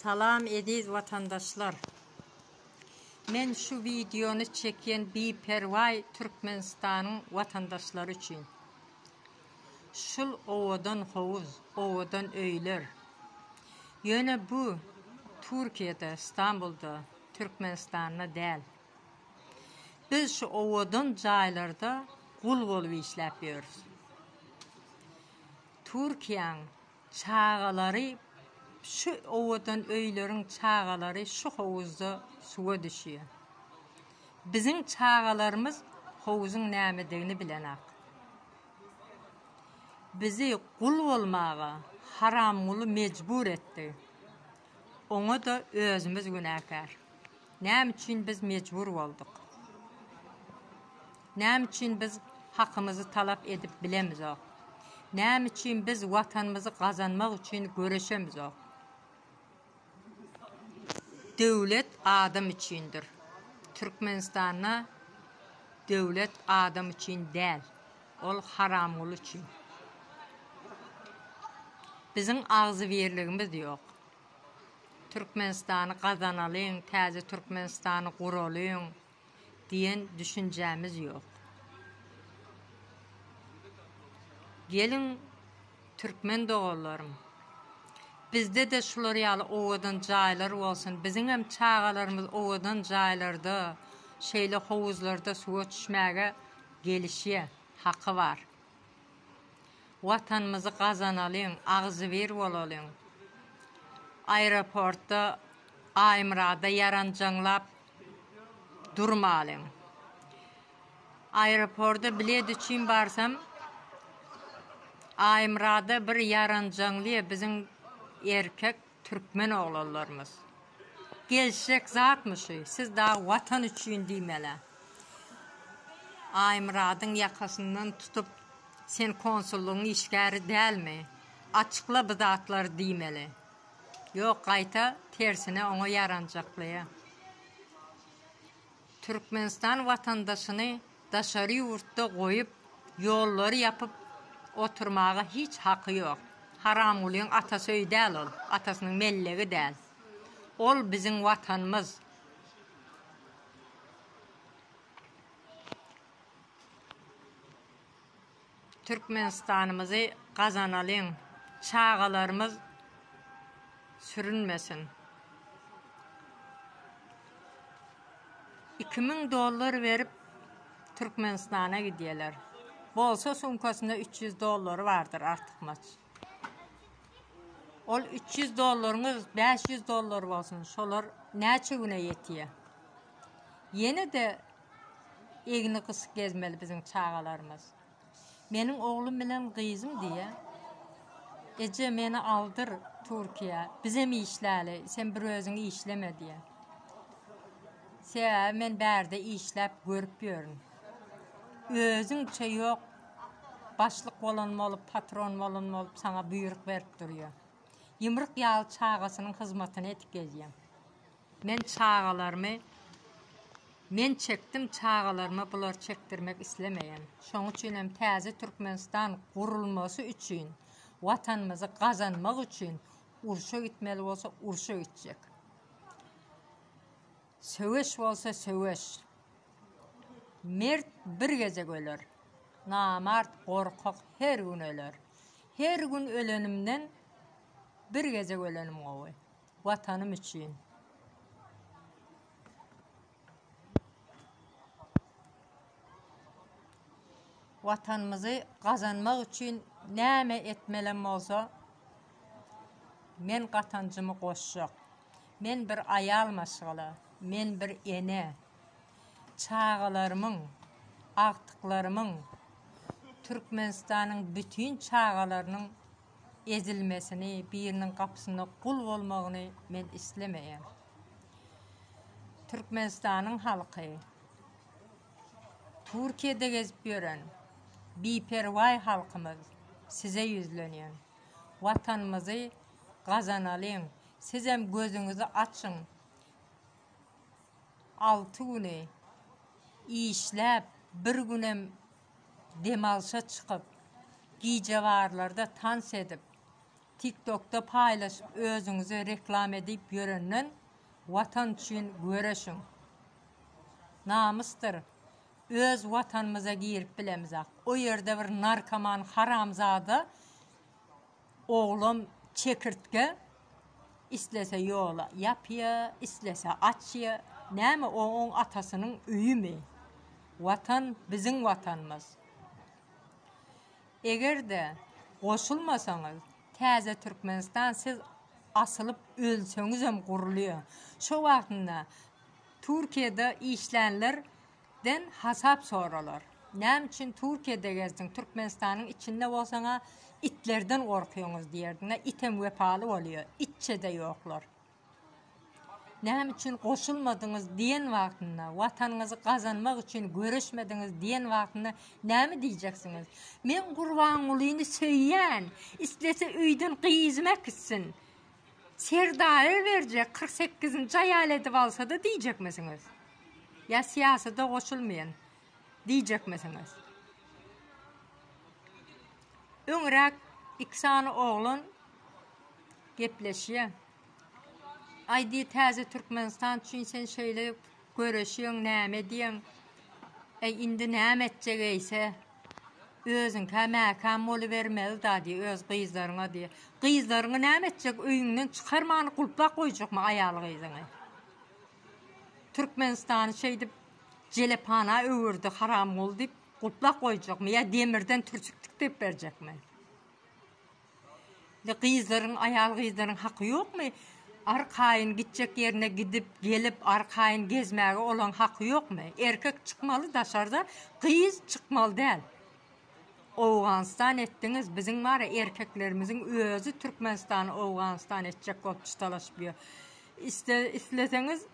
Salam eziz watandaşlar. Men şu wideony çekýän biperwaý Türkmenistanyň watandaşlary üçin. Şul owadan howuz, owadan öýler. Ýöne bu Türkiýede, Stambulda, Türkmenistanda däl. Biz şu owadan jaýlarda gul bolup işläp ýörüs. Türkiýäň çagalary şu owadan öýleriň çagalary şu howuzda suwa düşýär. Biziň çagalarymyz howuzyň nämedigini bilenak. Bizi gul bolmaga Haramguly mejbur etdi. Oňa-da özümiz günäkär. Näme üçin biz mejbur bolduk? Näme üçin biz hakymyzy talap edip bilemizok? Näme üçin biz watanymyzy gazanmak üçin göreşemizok? Döwlet adam üçindir. Türkmenistanda döwlet adam üçin däl. Ol haramguly üçin. Biziň agzybirligimiz ýok. Türkmenistany gazanalyň, täze Türkmenistany guralyň diýen düşünjämiz ýok. Geliň türkmen doganlarym, bizde-de şular ýaly owadan jaýlar bolsun, biziňem çagalarymyz owadan jaýlarda, şeýle howuzlarda suwa düşmäge gelişýä, haky bar. Watanymyzy gazanalyň, agzybir bolalyň. Aeroportda Aýmyrada ýaranjaňlap durmalyň. Aeroporda bilet üçin barsam, Aýmyrada bir ýaranjaňlyýa biziň erkek türkmen oglanlarymyz. Gelişjek zatmy şu? Siz dagy Watan üçin diýmeli. Aýmyradyň ýakasyndan tutup, sen konsullygyň işgäri dälmi? Açykla bu zatlary diýmeli. Ýok, gaýta tersine oňa ýaranjaklaýa. Türkmenistan watandaşyny daşary ýurtda goýup, ýollary ýapyp oturmaga hiç haky ýok. Haramgulyň atasy öýi däl ol, atasynyň mellegi däl. Ol biziň watanymyz. Türkmenistanymyzy gazanalyň, çagalarymyz sürünmesin. 2000 dollar berip Türkmenistana gidýärler. Bolsa sumkasynda 300 dollary bardyr artykmaç. Ol 300 dollaryňyz 500 dollar bolsun, şolar näçe güne ýetýär? Ýene-de egni gysyk gezmeli biziň çagalarymyz. Meniň oglum bilen gyzym diýýä. Eje meni aldyr Türkiýä, bizem işläli, sen bir özüň işleme diýýä. Sebäbi men bärde işläp görüp ýörün. Özüňçe ýok, başlyk bolan bolup, patron bolan bolup saňa buýruk berip durýa. Ýumruk ýaly çagasynyň hyzmatyny edip gezýäň. Men çagalarymy Men çekdim çagalaryma bular çekdirmek islemeýän. Şoň üçin hem täze Türkmenistan gurulmasy üçin watanymyzy gazanmak üçin urşa gitmeli bolsa urşa gitjek. Söweş bolsa söweş. Mert bir gezek öler. Namart gorkak her gün öler. Her gün ölenimden bir gezek ölenim gowy. Watanym üçin. Watanymyzy gazanmak üçin näme etmelem bolsa, men gatanjymy goşjak. Men bir aýal maşgala, men bir ene. Çagalarymyň, agtyklarymyň, Türkmenistanyň bütin çagalarynyň ezilmesini, biriniň gapysynda gul bolmagyny men islemeýän. Türkmenistanyň halky Türkiýede gezip ýören biperwaý halkymyz size ýüzlenýän. Watanymyzy gazanalyň, sizem gözüňizi açyň. Alty güni işläp, bir günem dem alşa çykyp, gije barlarda tans edip, TikTokda paýlaşyp özüňizi reklam edip ýörenden Watan üçin göreşiň. Namysdyr. Öz Watanymyza girip bilemizak. O ýerde bir narkoman haramzada oglam çekirtge islese ýola ýapýa, islese açýa. Näme o oň atasynyň öýümi? Watan biziň Watanymyz. Eger-de goşulmasaňyz täze Türkmenistan siz asylyp ölseňizem gurulýar. Şo wagtynda Türkiýede işlänler den hasap soralar. Näme üçin Türkiýede gezdiň, Türkmenistanyň içinde bolsaňa itlerden gorkýoňyz diýerdiňä, item wepaly bolýar, itçe-de ýoklar. Näme üçin goşulmadyňyz diýen wagtynda, watanyňyzy gazanmak üçin göreşmediňiz diýen wagtynda näme diýjeksiňiz? Men Gurbangulyny söýýän, islese öýden gyzymy äkitsin. Serdara berjek, 48-nji aýal edip alsa-da diýjekmisiňiz? Ýa syýasata goşulmaýan diýjekmisiňiz? Öňräk iki sany oglan gepleşýär. Aý diý täze Türkmenistan üçin sen şeýle göreşýäň näme edýäň? Äý indi näme etjek eýse? Özüňkä mäkäm bolubermeli da diý öz gyzlaryňa diý. Gyzlaryňy näme etjek öýüňden çykarmany gulplap goýjakmy aýal gyzyňy? Türkmenistany şeýdip jelephana öwürdi haramgul diýip gulplap goýjakmy ýa demirden türsük tikdirip berjekmi? Indi gyzlaryň, aýal gyzlaryň haky ýokmy? Arkaýyn gitjek ýerine gidip, gelip, arkaýyn gezmäge olaň haky ýokmy? Erkek çykmaly daşarda, gyz çykmaly däl. Owganystan etdiňiz, biziň bar erkeklerimiziň özi Türkmenistany Owganystan etjek bolup çytalaşyp ýör. Iste, isleseňiz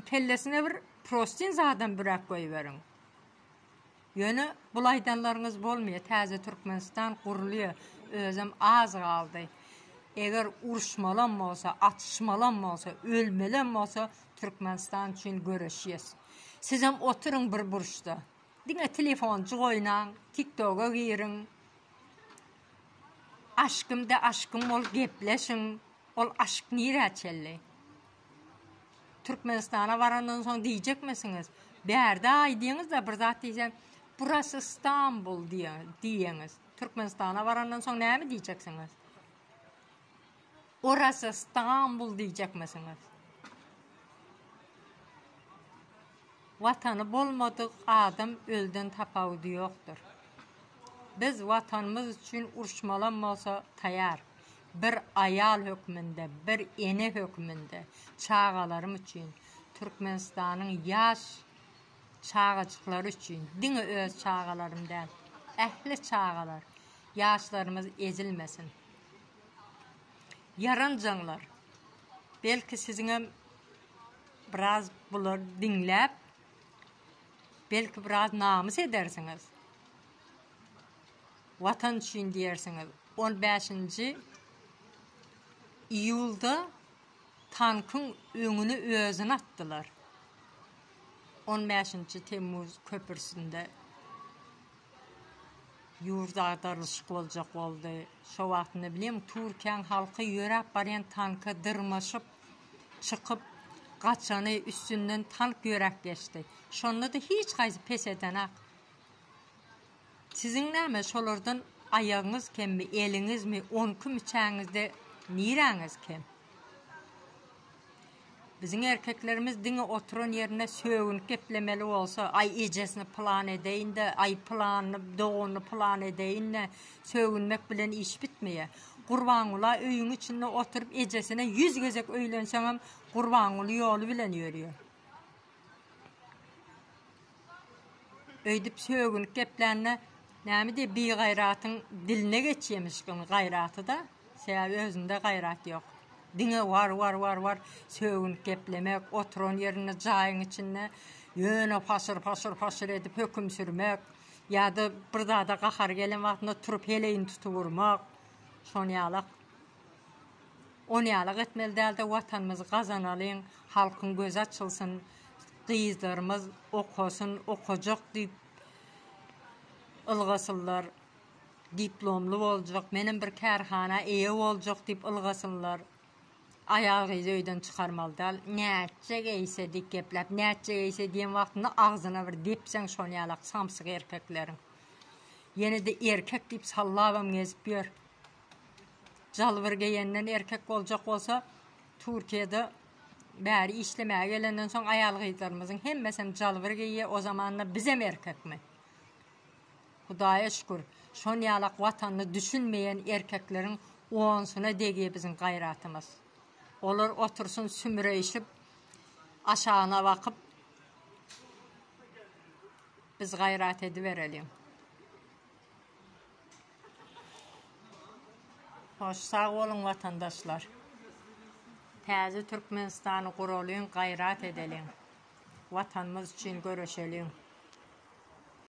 kellesine bir prostin zadam büräp goýberiň. Ýöne bul aýdanlaryňyz bolmaýa täze Türkmenistan gurulýa özem az galdy. Eger uruşmalam bolsa, atyşmalam bolsa, ölmelem bolsa Türkmenistan üçin göreşýäs. Sizem oturyň bir burçda. Diňe telefonjyk oýnaň, tiktoga giriň. Aşkym de aşkym bolup gepleşiň. Ol aşk nirä çelli? Türkmenistana barandan soň diýjekmisiňiz? Bärde aýdyňyz-da bir zat diýseň, Burası Stambul diýeňiz. Türkmenistana barandan soň näme diýjeksiňiz? Orası Stambul diýjekmisiňiz? Watany bolmadyk adam ölden tapawudy ýokdur. Biz watanymyz üçin uruşmalam bolsa taýar. Bir aýal hökmünde, bir ene hökmünde çagalarym üçin, Türkmenistanyň ýaş çagajyklary üçin, diňe öz çagalarym däl, ähli çagalar, ýaşlarymyz ezilmesin. Ýaranjaňlar, belki siziňem biraz bulary diňläp, belki biraz namys edersiňiz. Watan üçin diýersiňiz. On bäşinji iýulda tankyň öňüne özüni atdylar. On bäşinji temmuz köprüsinde ýurt agdarylyşyk boljak boldy. Şo wagtynda bilýäňmi, Türkiýäň halky ýöräp barýan tanka dyrmaşyp, çykyp, gaçany üstünden tank ýöräp geçdi. Şonda-da hiç haýsy pes edenak. Siziň näme şolardan aýagyňyz kemmi, eliňizmi, onki müçäňizde niräňiz kem? Biziň erkeklerimiz diňe oturan ýerinde sögünip geplemeli bolsa, aý ejesini pylan edeýin-de, aý pylanyny, doganyny pylan edeýin-de, sögünmek bilen iş bitmeýär. Gurbangula öýüň içinde oturyp ejesine ýüz gezek öýlenseňem Gurbanguly ýoly bilen ýörýär. Öýdüp sögünip geplände näme diýip bigaýratyň diline geçýämiş gaýraty-da. Sebäbi özünde gaýrat ýok. Diňe war war war war sögünip geplemek, oturan ýerinde jaýyň içinde ýöne paşyr paşyr paşyr edip höküm sürmek ýa-da bir zada gahary gelen wagtynda turup heleýini tutup urmak. Şony ýalak. Ony ýalak etmeli dälde watanymyzy gazanalyň, halkyň gözi açylsyn, gyzlarymyz okasyn, okajak diýip ylgasynlar. Diplomly boljak, menem bir kärhana eýe boljak diýip ylgasynlar. Aýal-gyzy öýden çykarmaly däl. Nätjek eýse diýip gepläp, nätjek eýse diýen wagtynda agzyna bir depseň şon ýalak samsyk erkekleriň. Ýene-de erkek diýip sallabam gezip ýör. Jalbyr geýenden erkek boljak bolsa, Türkiýede bäri işlemäge gelenden soň aýal-gyzlarymyzyň hemmesem jalbyr geýýär, o zamanda bizem erkekmi? Hudaýa şükür, şon ýalak watanyna düşünmeýän erkekleriň onsuna degýä biziň gaýratymyz. Olar otursyn sümreýşip, aşagyna bakyp, biz gaýrat edibereliň. Hoş sag boluň watandaşlar. Täze Türkmenistany guralyň, gaýrat edeliň. Watanymyz üçin göreşeliň.